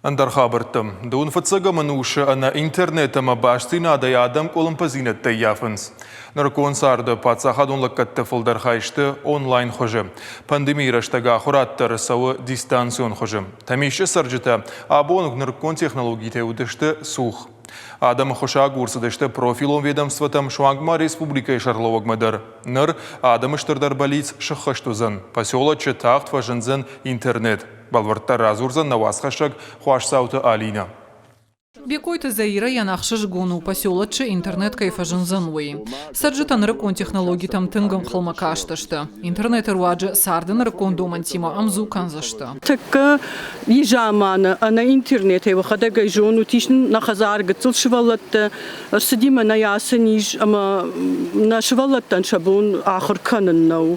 Ӕндӕр хабӕрттӕ. Дыууын фыццӕгӕм ӕнусы ӕнӕ интернет ӕмӕ бастдзинадӕй адӕм къуылымпыдзинӕдтӕ ӕййафынц. Нырыккон царды паддзахадон лӕггӕдты фылдӕр хай сты онлайн хуызы. Пандемийы рӕстӕг ахуырад дӕр цӕуы дистанцион хуызы. Тӕмисчъы цӕрджытӕ абон нырыккон технологитӕй уыдысты цух. Адӕмы хуысагур цыдысты профилон ведомствотӕм, суанг ма республикӕйы сӕргълӕууӕгмӕ дӕр. Ныр адӕмы стырдӕр бӕллиц сыххӕст уыдзӕн. Поселочы тагъд фӕзындзӕн интернет. Бӕлвырддӕр радзурдзӕн нӕ уацхӕссӕг Хуасдзауты Алинӕ. Бекъойты Заирӕйӕн ӕхсызгон у, поселочы интернет кӕй фӕзындзӕн, уый. Цӕрджытӕ нырыккон технологитӕм тынг ӕнхъӕлмӕ кастысты. Интернеты руаджы царды нырыккон домӕнтимӕ ӕмдзу кӕндзысты. Тӕккӕ незаманы ӕнӕ интернетӕй уӕхӕдӕг ӕй зонут, ис нӕ хӕдзар гыццыл сывӕллӕттӕ, ӕрцыди мӕнӕ ацы низ ӕмӕ нӕ сывӕллӕттӕн сӕ бон ахуыр кӕнын нӕу.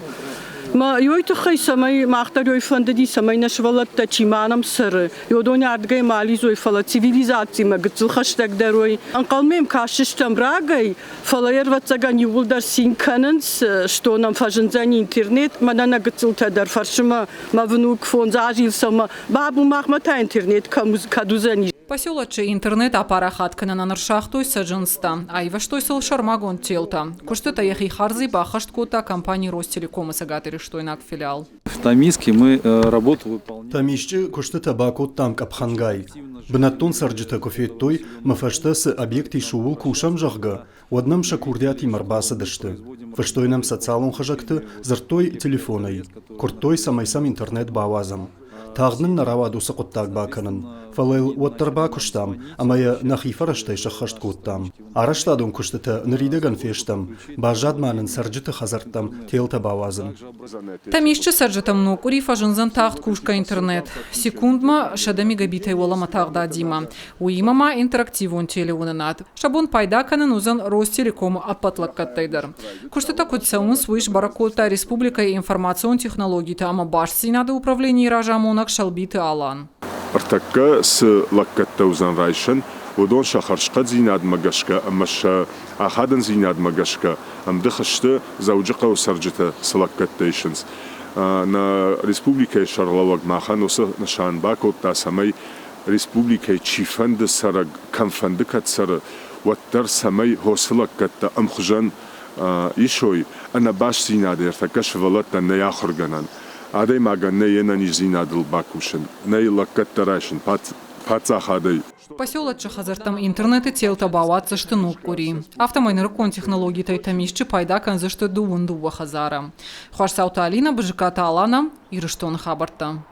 Мӕ ёй тыххӕй, цӕмӕй мах дӕр ёй фӕндыди, цӕмӕй нӕ сывӕллӕттӕ чи ма нӕм цӕры, ёдон ардыгӕй ма алидзой, фӕлӕ цивилизацимӕ гыццыл хӕстӕгдӕр уой. Ӕнхъӕлмӕ йӕм кастыстӕм рагӕй, фӕлӕ йе рвӕццӕгӕн иууылдӕр цин кӕнынц, что нӕм фӕзындзӕн интернет, мӕнӕ нӕ гыццылтӕ дӕр фӕрсы мӕ, мӕ внук фондз азы цӕмӕ, бабу, махмӕ та интернет кӕм кӕд уыдзӕни. Поселочы интернет апарахат кӕнынӕн ӕрсагътой цӕджындзтӕ, айвӕзтой сыл сӕрмагонд телтӕ. Куыстытӕ йӕхи хардзӕй баххӕст кодта компани Ростелеком-ы цӕгатирыстойнаг филиал. В Тамиске мы работу выполняем. Тамисчы куыстытӕ бакодтам къӕпхӕнгай. Бынӕттон цӕрджытӕ куы федтой, мӕ фӕстӕ цы объект ис, ууыл кусӕм, зӕгъгӕ, уӕд нӕм сӕ курдиатимӕ ӕрбацыдысты. Фыстой нӕм социалон хызӕгты, дзырдтой телефонӕй. Куырдтой, цӕмӕй сӕм интернет бауадзӕм. Тагъд нын нӕ рауад уыцы хъуыддаг бакӕнын, фӕлӕ йыл уӕддӕр бакуыстам ӕмӕ йӕ нӕхи фӕрӕзтӕй сӕххӕст кодтам. Арӕзтадон куыстытӕ ныридӕгӕн фестӕм, баззад ма нын цӕрджыты хӕдзӕрттӕм телтӕ бауадзын. Тӕмисчъы цӕрджытӕм ног къуыри фӕзындзӕн тагъд кусгӕ интернет. Секундмӕ 100 мегабитӕй уӕлӕмӕ тагъдадимӕ. Уыимӕ ма интерактивон телеуынынад. Сӕ бон пайда кӕнын уыдзӕн Ростелеком-ы ӕппӕт лӕггӕдтӕй дӕр. Куыстытӕ куыд цӕуынц, уый сбӕрӕг кодта республикӕйы информацион технологитӕ ӕмӕ бастдзинады управленийы разамонӕг Сӕлбиты Алан. Ӕртӕккӕ цы лӕггӕдтӕ уыдзӕн райсӕн, уыдон сӕ хӕрзхъӕддзинадмӕ гӕсгӕ ӕмӕ сӕ ахадындзинадмӕ гӕсгӕ ӕмдых сты, Дзӕуджыхъӕуы цӕрджытӕ цы лӕггӕдтӕ исынц. Нӕ республикӕйы сӕргълӕууӕг махӕн уыцы нысан бакодта, цӕмӕй республикӕйы чифӕнды цӕрӕг кӕмфӕнды кӕд цӕры, уӕддӕр цӕмӕй хосы лӕггӕдтӕ ӕмхуызӕн исой, ӕнӕбастдзинады ӕртӕккӕ сывӕллӕттӕн нӕй ахуыргӕнӕн, адӕймагӕн нӕй йе нӕниздзинадыл бакусын, нӕй лӕггӕдтӕ райсын паддзахадӕй. Поселочы хӕдзӕрттӕм интернеты телтӕ бауадздзысты ног къуыри. Афтӕмӕй нырыккон технологитӕй Тӕмисчъы пайда кӕндзысты дыууын дыууӕ хӕдзары. Хуасдзауты Алинӕ, Бызыккаты Алана, Ирыстоны хабӕрттӕ.